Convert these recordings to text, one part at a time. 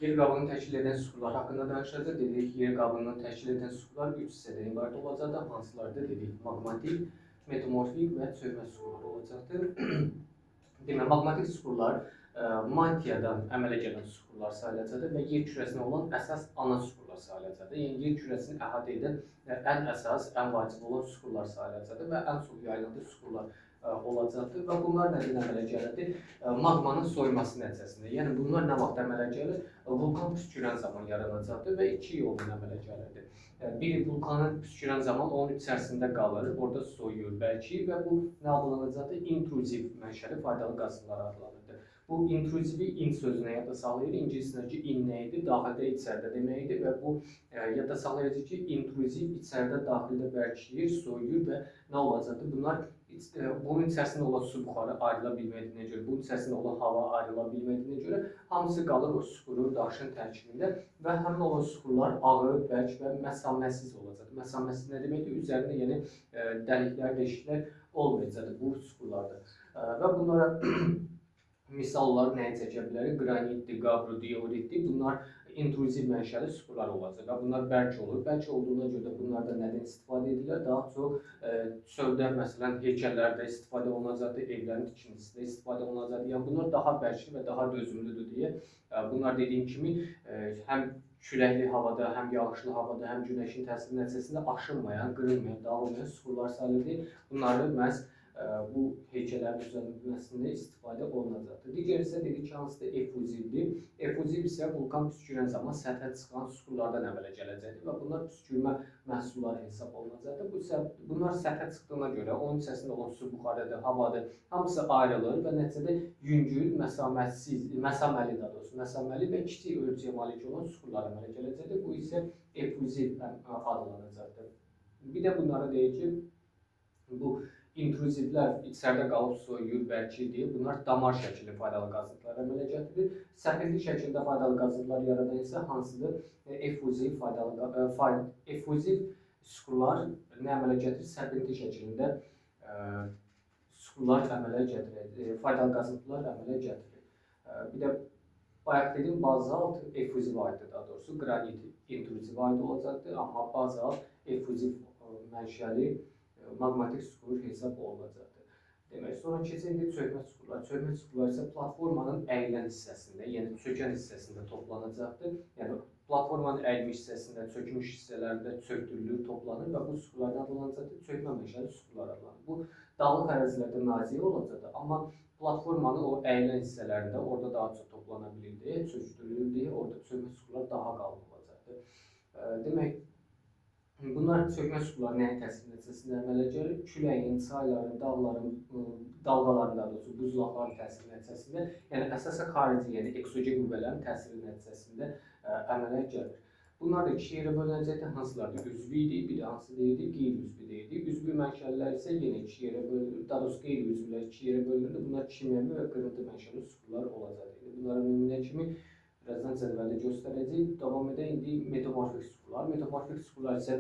Yer qabığını təşkil edən süxurlar haqqında danışacağıq. Dedik, yer qabığını təşkil edən süxurlar 3 hissədən ibarət olacaqdır. Hansılardır? Dedik, maqmatik, metamorfik və çökmə süxurları olacaqdır. Demək, maqmatik süxurlar mantiyadan əmələ gələn süxurlar sayılacaqdır və yer kürəsinə olan əsas ana süxurlar sayılacaqdır. Yəni, yer kürəsini əhatə edən ən əsas, ən vacib olan süxurlar sayılacaqdır və ən çox yayılandı süxurlar olacaqdır və bunlar nədən əmələ gəlirdi? Maqmanın soyuması nəticəsində. Yəni, bunlar nə vaxt əmələ gəlir? Vulkan püskürən zaman yaranacaqdır və iki yolla əmələ gəlirdi. Biri vulkanın püskürən zaman onun içərisində qalır, orada soyuyur bəlkə və bu nə adlanacaqdır? İntruziv mənşəli faydalı qazıntılar adlanırdı. Bu intruzivi in sözünə yadda saxlayır. İngiliscədəki in nə idi? Daxildə, içəridə demək idi və bu yadda saxlayacaq ki, intruziv içəridə, daxildə bərkiyir, soyuyur və nə olacaqdır? Bunlar bunun içərisində olan su buxarı ayrıla bilmədiyinə görə, bunun içərisində olan hava ayrıla bilmədiyinə görə hamısı qalır o süxurun, daşın tərkibində və həmin olan süxurlar ağır, bərk və məsaməsiz olacaqdır. Məsaməsiz nə deməkdir? Üzərində yəni dəliklər, deşiklər olmayacaqdır bu süxurlarda. Və bunlara misallar nəyi çəkə bilərik? Qranitdir, qabro, dioritdir. Bunlar intruziv mənşəli süxurlar olacaq və bunlar bərk olur. Bərk olduğuna görə də bunlardan nədən istifadə edirlər? Daha çox çöldə, məsələn, heykəllərdə istifadə olunacaqdır, evlərin tikintisində istifadə olunacaqdır. Yəni, bunlar daha bərkli və daha dözümlüdür deyə. Bunlar dediyim kimi həm küləkli havada, həm yağışlı havada, həm günəşin təsiri nəticəsində aşınmayan, qırılmayan, dağılmayan süxurlar sayılır. Bunları məhz bu heykəllərin düzəldilməsində istifadə olunacaqdır. Digər isə dedik ki, hansıda efuzivdir. Efuziv isə vulkan püskürən zaman səthə çıxan süxurlardan əmələ gələcəkdir və bunlar püskürmə məhsulları hesab olunacaqdır. Bunlar səthə çıxdığına görə onun içərisində olan su buxarıdır, havadır, hamısı ayrılır və nəticədə yüngül, məsaməli daha doğrusu, məsaməli və kiçik ölçüyə malik olan süxurlar əmələ gələcəkdir. Bu isə efuziv adlanacaqdır. Bir də bunlara deyir ki, bu intruzivlər içəridə qalıb soyuyur, bərkir deyə bunlar damar şəkilli faydalı qazıntılar əmələ gətirir. Səpinti şəkildə faydalı qazıntılar yaradan isə hansıdır? Efuziv faydalı efuziv süxurlar nə əmələ gətirir? Səpinti şəklində süxurlar əmələ gətirir, faydalı qazıntılar əmələ gətirir. Bir də bayaq dedim, bazalt efuziv aiddir, daha doğrusu qranit intruziv aid olacaqdır, amma bazalt efuziv mənşəli maqmatik süxur hesab olunacaqdır. Demək, sonra keçək indi çökmə süxurlar. Çökmə süxurlar isə platformanın əyilən hissəsində, yəni çökən hissəsində toplanacaqdır. Yəni, platformanın əyilmiş hissəsində, çökmüş hissələrində çökdürülür, toplanır və bu süxurlar nə adlanacaqdır? Çökmə mənşəli süxurlar adlanır. Bu, dağlıq ərazilərdə nadir olacaqdır, amma platformanın o əyilən hissələrində orada daha çox toplana bilirdi, çökdürülürdü, orada çökmə süxurlar daha qalın olacaqdır. Demək, bunlar çökmə süxurları nəyin təsiri nəticəsində əmələ gəlir? Küləyin, çayların, dağların, dalğaların, daha doğrusu buzlaqların təsiri nəticəsində, yəni əsasən xarici, yəni eksogen qüvvələrin təsiri nəticəsində əmələ gəlir. Bunlar da iki yerə bölünəcəkdir. Hansılardır? Üzvü idi, bir də hansı deyildi? Qeyri-üzvü deyildi. Üzvü mənşəlilər isə yenə iki yerə bölünür. Daha doğrusu qeyri-üzvlər iki yerə bölünürdü. Bunlar kimyəvi və qırıntı mənşəli süxurlar olacaqdır. İndi bunlara nümunə kimi birazdan cədvəldə göstərəcəyik. Davam edək indi metamorfik süxurlar. Metamorfik süxurlar isə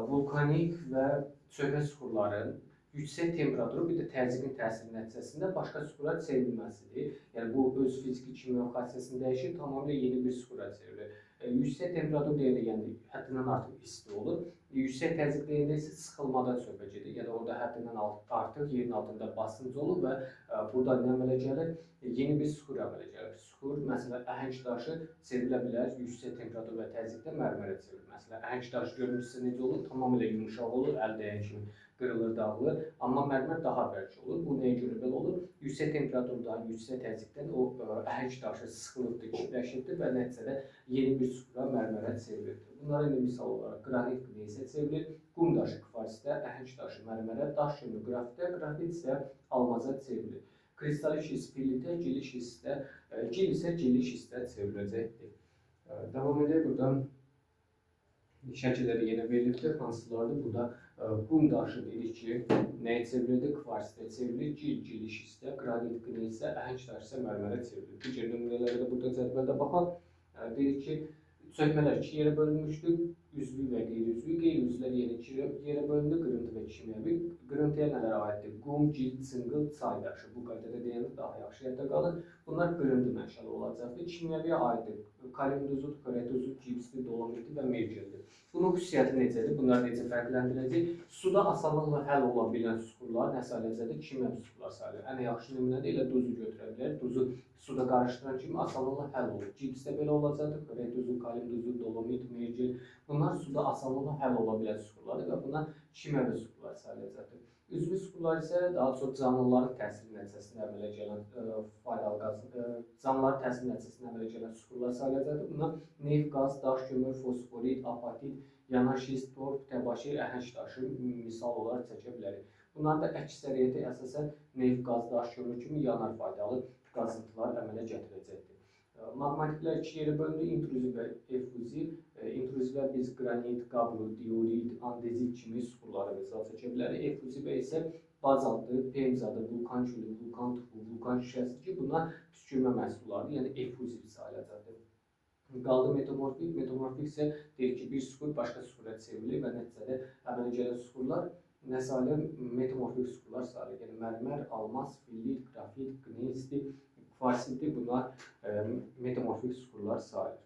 vulkanik və çökmə süxurların yüksək temperaturu, bir də təzyiqin təsiri nəticəsində başqa süxurlar çevrilməsidir. Yəni bu öz fiziki kimyəvi xassəsini dəyişir, tamamilə yeni bir süxura çevrilir. Yüksək temperatur deyəndə, yəni həddindən artıq isti olur. Yüksək təzyiq deyəndə isə sıxılmadan söhbət gedir. Yəni orada həddindən artıq yerin altında basınc olur və burada nə əmələ gəlir? Yeni bir süxur əmələ gəlir. Süxur, məsələn, əhəng daşı çevrilə bilər, yüksək temperatur və təzyiqdə mərmərə çevrilir. Məsələn, əhəng daşı görmüşsə necə olur? Tamamilə yumuşaq olur, əl dəyən kimi qırılır, dağılır. Amma mərmər daha bərk olur. Bu nəyə görə belə olur? Yüksək temperaturdan, yüksək təzyiqdən o əhəng daşı sıxılıbdır, kipləşibdir və nəticədə yeni bir süxura mərmərə çevrilirdir. Bunlara indi misal olaraq qranit qneysə çevrilir, qum daşı kvarsitə, əhəng daşı mərmərə, daş kömürü qrafitə, qrafit isə almaza çevrilir. Kristalik şist fillitə, gili şistə, gil isə gili şistə çevriləcəkdir. Davam edək buradan. Şəkilləri yenə verilibdir. Hansılardır? Burada qum daşı dedik ki, nəyə çevrildi? Kvarsitə çevrilir, gil, gili şistə, qranit qneysə, əhəng daşı isə mərmərə çevrilir. Digər nümunələrə də burada cədvəldə baxaq. Dedik ki, çökmələr iki yerə bölünmüşdür. Üzvü və qeyri-üzvü. Qeyri-üzvlər yenə iki yerə bölündü. Qırıntı və kimyəvi. Qırıntıya nələr aiddir? Qum, gil, çınqıl, çay daşı. Bu qaydada deyəndə daha yaxşı yadda qalır. Bunlar qırıntı mənşəli olacaqdır. Kimyəviyə aiddir. Kalium duzu, xörək duzu, gipsli, dolomitli və mergeldir. Bunun xüsusiyyəti necədir? Bunları necə fərqləndirəcək? Suda asanlıqla həll ola bilən suxurlar nə sayılacaqdır? Kimyəvi suxurlar sayılır. Ən yaxşı nümunə də elə duzu götürə bilər. Duzu suda qarışdıran kimi asanlıqla həll olur. Gips də belə olacaqdır. Xörək duzu, kalium duzu, dolomit, mergel. Bunlar suda asanlıqla həll ola bilən suxurlardır və bunlar kimyəvi suxurlar sayılacaqdır. Üzvü suxurlar isə daha çox canlıların təsiri nəticəsində əmələ gələn faydalı qaz, canlıların təsiri nəticəsində əmələ gələn suxurlar sayılacaqdır. Bunlar neft, qaz, daş kömür, fosforit, apatit, yanan şist, torf, təbaşir, əhəng daşı misal olaraq çəkə bilərik. Bunların da əksəriyyəti əsasən neft, qaz, daş kömür kimi yanar faydalı qazıntılar əmələ gətirəcəkdir. Maqmatiklər iki yerə bölündü, intruziv və efuziv. İntruzivlər biz qranit, qabro, diorit, andezit kimi suxurlara misal çəkə bilərik. Efuzivə isə bazaltı, pemzadır, vulkan külü, vulkan tufu, vulkan şüşəsi ki, bunlar püskürmə məhsullarıdır, yəni efuziv sayılacaqdır. Qaldı metamorfik. Metamorfik isə deyir ki, bir suxur başqa suxura çevrilir və nəticədə əmələ gələn suxurlar nə sayılır? Metamorfik suxurlar sayılır. Yəni mərmər, almaz, fillit, qrafit, qneysli, kvarsitli bunlar metamorfik suxurlar sayılır.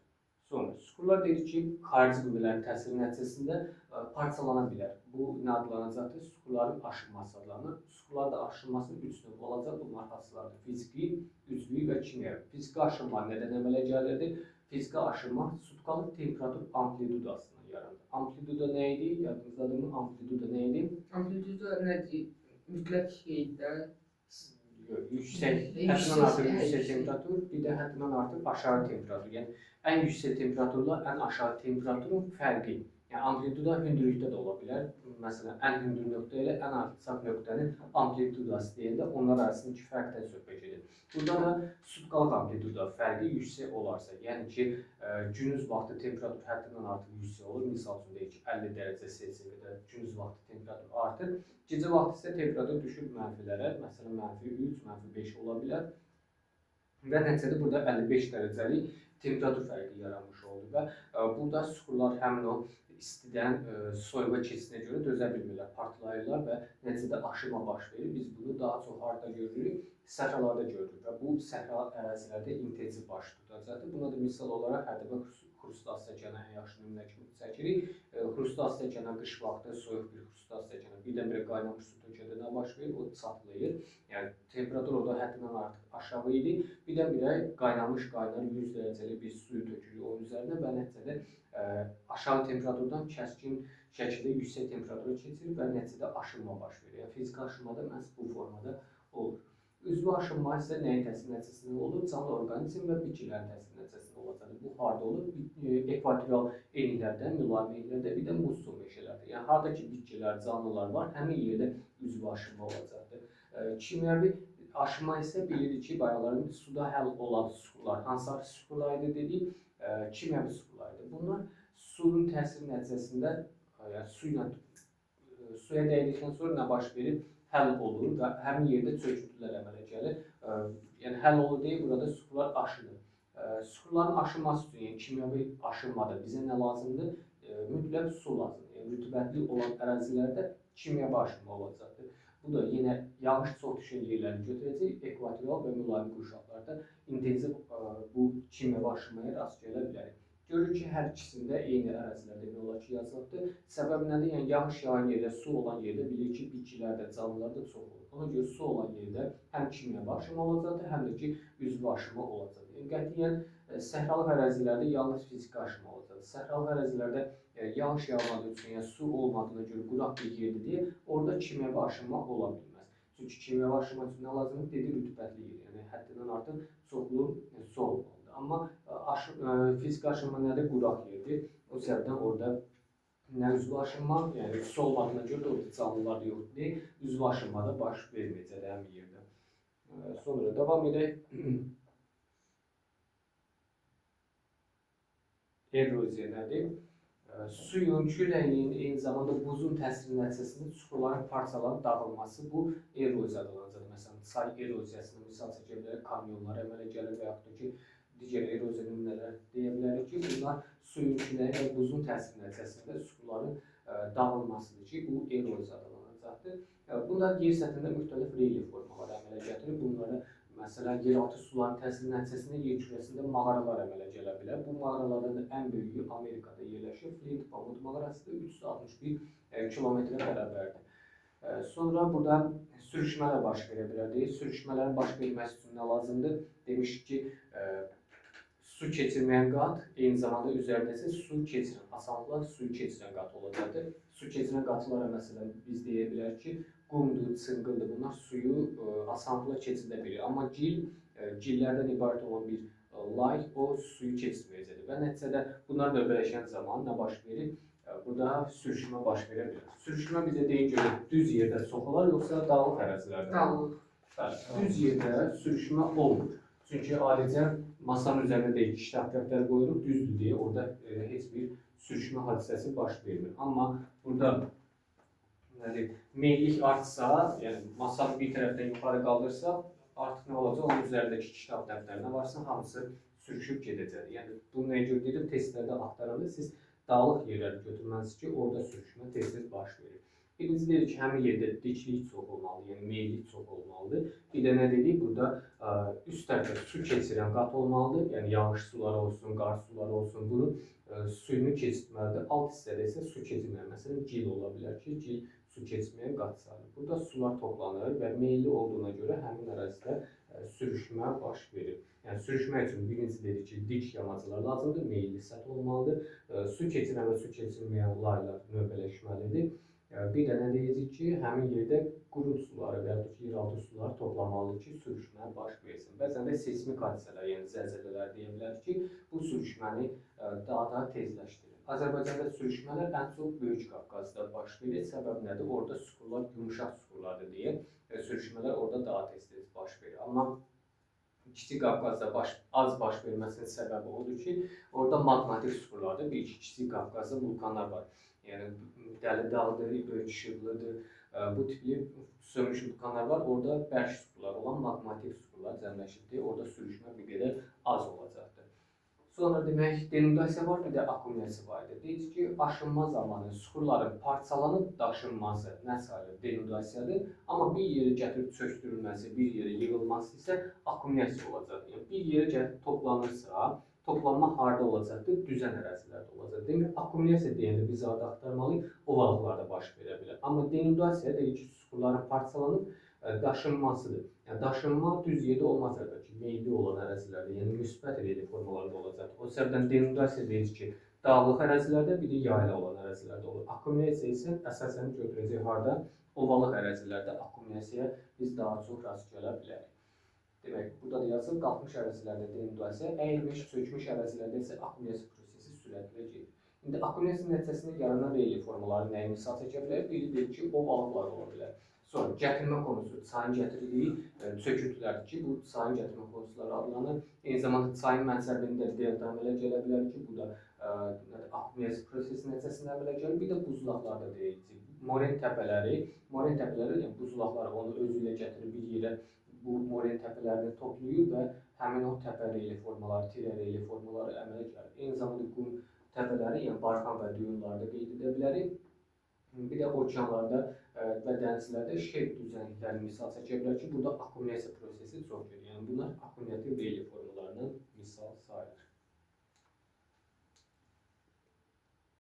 Sonra suxurlar deyir ki, xarici qüvvələrin təsiri nəticəsində parçalana bilər. Bu nə adlanacaqdır? Suxurların aşınması adlanır. Suxurlarda aşınmasının üç növ olacaq. Bunlar hansılardır? Fiziki, üzvü və kimyəvi. Fiziki aşınma nədən əmələ gəlirdi? Fiziki aşınma sutkalıq temperatur amplitudasından yaranır. Amplituda nə idi? Yadınızdadırmı? Amplituda nə idi? Amplituda nədir? Mütləq şeydə. Yüksək, həddindən artıq yüksək temperatur, bir də həddindən artıq aşağı temperatur. Yəni, ən yüksək temperaturla ən aşağı temperaturun fərqi. Yəni, amplituda hündürlükdə də ola bilər. Məsələn, ən hündür nöqtə ilə ən alçaq nöqtənin amplitudası deyəndə onlar arasındakı fərqdən söhbət gedir. Burada da sutkalıq amplituda fərqi yüksək olarsa, yəni ki, gündüz vaxtı temperatur həddindən artıq yüksək olur. Misal üçün deyək ki, 50 dərəcə Selsiyə qədər gündüz vaxtı temperatur artır. Gecə vaxtı isə temperatur düşür mənfilərə, məsələn, -3, -5 ola bilər. Və nəticədə burada 55 dərəcəlik temperatur fərqi yaranmış oldu və burada suxurlar həmin o istidən soyuğa keçisinə görə dözə bilmirlər, partlayırlar və nəticədə aşınma baş verir. Biz bunu daha çox harda görürük? Səhralarda görürük və bu səhra ərazilərdə intensiv baş tutacaqdır. Buna da misal olaraq hər dəfə xrustal stəkanı ən yaxşı nümunə kimi çəkirik. Xrustal stəkana qış vaxtı soyuq bir xrustal stəkana birdən-birə qaynamış su tökəndə nə baş verir? O çatlayır. Yəni temperatur orada həddindən artıq aşağı idi. Birdən-birə qaynamış qaynar 100 dərəcəli bir suyu tökülür onun üzərinə və nəticədə aşağı temperaturdan kəskin şəkildə yüksək temperatura keçirir və nəticədə aşınma baş verir. Yəni fiziki aşınma da məhz bu formada olur. Üzvü aşınma isə nəyin təsiri nəticəsində olur? Canlı orqanizm və bitkilərin təsiri nəticəsində olacaqdır. Bu harda olur? Ekvatorial enliklərdə, mülayim enliklərdə, bir də musson meşələrdə. Yəni harda ki bitkilər, canlılar var, həmin yerdə üzvü aşınma olacaqdır. Kimyəvi aşınma isə bilirik ki, bayaqların suda həll olan suxurlar, hansı suxurlar idi dedik? Kimyəvi suxurlar idi. Bunlar suyun təsiri nəticəsində, yəni su ilə suya dəydikdən sonra nə baş verir? Həll olur və həmin yerdə çöküntülər əmələ gəlir. Yəni həll olur deyil, burada suxurlar aşınır. Suxurların aşınması üçün, yəni kimyəvi aşınmada bizə nə lazımdır? Mütləq su lazımdır. Yəni rütubətli olan ərazilərdə kimyəvi aşınma olacaqdır. Bu da yenə yağış çox düşən yerləri götürəcək, ekvatorial və mülayim qurşaqlarda intensiv bu kimyəvi aşınmaya rast gələ bilərik. Görürük ki, hər ikisində eyni ərazilərdə demək olar ki, yazılıbdır. Səbəbi nədir? Yəni yağış yağan yerdə, su olan yerdə bilirik ki, bitkilərdə, canlılarda çox olur. Ona görə su olan yerdə həm kimyəvi aşınma olacaqdır, həm də ki, üzvü aşınma olacaqdır. Yəni qətiyyən səhralıq ərazilərdə yalnız fiziki aşınma olacaqdır. Səhralıq ərazilərdə yağış yağmadığı üçün, yəni su olmadığına görə quraq bir yerdir deyə orada kimyəvi aşınma ola bilməz. Çünki kimyəvi aşınma üçün nə lazımdır? Dedi rütubətli yer, yəni həddindən artıq çoxlu su olmalıdır. Amma fiziki aşınma nədir? Quraq yerdir. O səbəbdən orada nə üzvü aşınma, yəni su olmadığına görə də orada canlılar da yoxdur deyə üzvü aşınma da baş verməyəcək həmin yerdə. Sonra davam edək. Eroziya nədir? Suyun, küləyin, eyni zamanda buzun təsiri nəticəsində suxurların parçalanıb dağılması bu eroziya adlanacaq. Məsələn, çay eroziyasını misal çəkə bilərik, kanyonlar əmələ gəlir və yaxud da ki, digər eroziya nümunələr deyə bilərik ki, bunlar suyun, küləyin və buzun təsiri nəticəsində suxurların dağılmasıdır ki, bu eroziya adlanacaqdır. Bunlar yer səthində müxtəlif relyef formaları əmələ gətirir. Bunları Məsələn, yeraltı suların təsiri nəticəsində yer kürəsində mağaralar əmələ gələ bilər. Bu mağaralardan da ən böyüyü Amerikada yerləşir. Flint Pamuk mağarasıdır, 361 kilometrə bərabərdir. Sonra burada sürüşmələr baş verə bilər deyir. Sürüşmələrin baş verməsi üçün nə lazımdır? Demiş ki, su keçirməyən qat, eyni zamanda üzərində isə su keçirən, asanlıqla suyu keçirən qat olacaqdır. Su keçirən qatlara məsələn biz deyə bilərik ki, qumdur, çınqıldır. Bunlar suyu asanlıqla keçirdə bilir. Amma gil, gillərdən ibarət olan bir lay, o suyu keçirməyəcəkdir. Və nəticədə bunlar növbələşən zaman nə baş verir? Burada sürüşmə baş verə bilər. Sürüşmə bizə deyin görə düz yerdə çox olar, yoxsa dağlıq ərazilərdə? Dağlıq. Bəli, düz yerdə sürüşmə olmur. Çünki adicə masanın üzərində deyil ki, kitab dəftər qoyuruq, düzdür deyə orada heç bir sürüşmə hadisəsi baş vermir. Amma burada nədir, meyillik artsa, yəni masanı bir tərəfdən yuxarı qaldırsa, artıq nə olacaq? Onun üzərindəki kitab dəftərinə varsa, hamısı sürüşüb gedəcək. Yəni bunu nəyə görə deyirəm? Testlərdə axtaranda siz dağlıq yerləri götürməlisiniz ki, orada sürüşmə tez-tez baş verir. Birinci deyir ki, həmin yerdə diklik çox olmalıdır, yəni meyillik çox olmalıdır. Bir də nə dedik? Burada üst tərəfdə su keçirən qat olmalıdır. Yəni yağış suları olsun, qar suları olsun, bunu suyunu keçirtməlidir. Alt hissədə isə su keçirməyən, məsələn, gil ola bilər ki, gil su keçirməyən qat sayılır. Burada sular toplanır və meyilli olduğuna görə həmin ərazidə sürüşmə baş verir. Yəni sürüşmə üçün birinci dedik ki, dik yamacılar lazımdır, meyilli səth olmalıdır. Su keçirən və su keçirməyən laylar növbələşməlidir. Bir də nə deyəcək ki, həmin yerdə qurud suları və yaxud ki, yeraltı suları toplamalıdır ki, sürüşmə baş versin. Bəzən də seismik hadisələr, yəni zəlzələlər deyə bilərik ki, bu sürüşməni daha da tezləşdirir. Azərbaycanda sürüşmələr ən çox Böyük Qafqazda baş verir. Səbəb nədir? Orada suxurlar yumşaq suxurlardır deyə sürüşmələr orada daha tez-tez baş verir. Amma Kiçik Qafqazda az baş verməsinin səbəbi odur ki, orada maqmatik suxurlardır. Bir iki Kiçik Qafqazda vulkanlar var. Yəni Dəli Dağdır, Böyük Şıblıdır, bu tipli sönmüş vulkanlar var. Orada bərk suxurlar olan maqmatik suxurlar cəmləşibdir. Orada sürüşmə bir qədər az olacaqdır. Sonra demək, denudasiya var, bir də akkumulyasiya var idi. Deyir ki, aşınma zamanı suxurların parçalanıb daşınması nə sayılır? Denudasiyadır. Amma bir yerə gətirib çökdürülməsi, bir yerə yığılması isə akkumulyasiya olacaq. Yəni, bir yerə gətirib toplanırsa, toplanma harda olacaqdır? Düzən ərazilərdə olacaq. Demək, akkumulyasiya deyəndə biz harda axtarmalıyıq? Ovalıqlarda baş verə bilər. Amma denudasiya deyir ki, suxurların parçalanıb daşınmasıdır. Yəni, daşınma düz yerdə olmaz əlbəttə ki, meyilli olan ərazilərdə, yəni müsbət relyef formalarında olacaqdır. O səbəbdən denudasiya deyir ki, dağlıq ərazilərdə, bir də yayla olan ərazilərdə olur. Akkumulyasiya isə əsasən götürəcək harda? Ovalıq ərazilərdə akkumulyasiyaya biz daha çox rast gələ bilərik. Demək, burada da yazılıb, qalxmış ərazilərdə denudasiya, əyilmiş, çökmüş ərazilərdə isə akkumulyasiya prosesi sürətlə gedir. İndi akkumulyasiya nəticəsində yaranan relyef formaları nəyi misal çəkə bilər? Biri deyir ki, ovalıqlar ola bilər. Sonra gətirmə konusu, çayın gətirdiyi çöküntülərdir ki, bu çayın gətirmə konusuları adlanır. Eyni zamanda çayın mənsəbində delta əmələ gələ bilər ki, bu da akkumulyasiya prosesi nəticəsində əmələ gəlir. Bir də buzlaqlarda deyirik ki, moren təpələri, yəni buzlaqlar onu özü ilə gətirir bir yerə, bu moren təpələrini toplayır və həmin o təpə relyef formaları, tirə relyef formaları əmələ gəlir. Eyni zamanda qum təpələri, yəni barxan və düyünlarda qeyd edə bilərik. Bir də okeanlarda və dənizlərdə şerf düzənliklərini misal çəkə bilər ki, burada akkumulyasiya prosesi çox gedir. Yəni bunlar akkumulyativ relyef formalarından misal sayılır.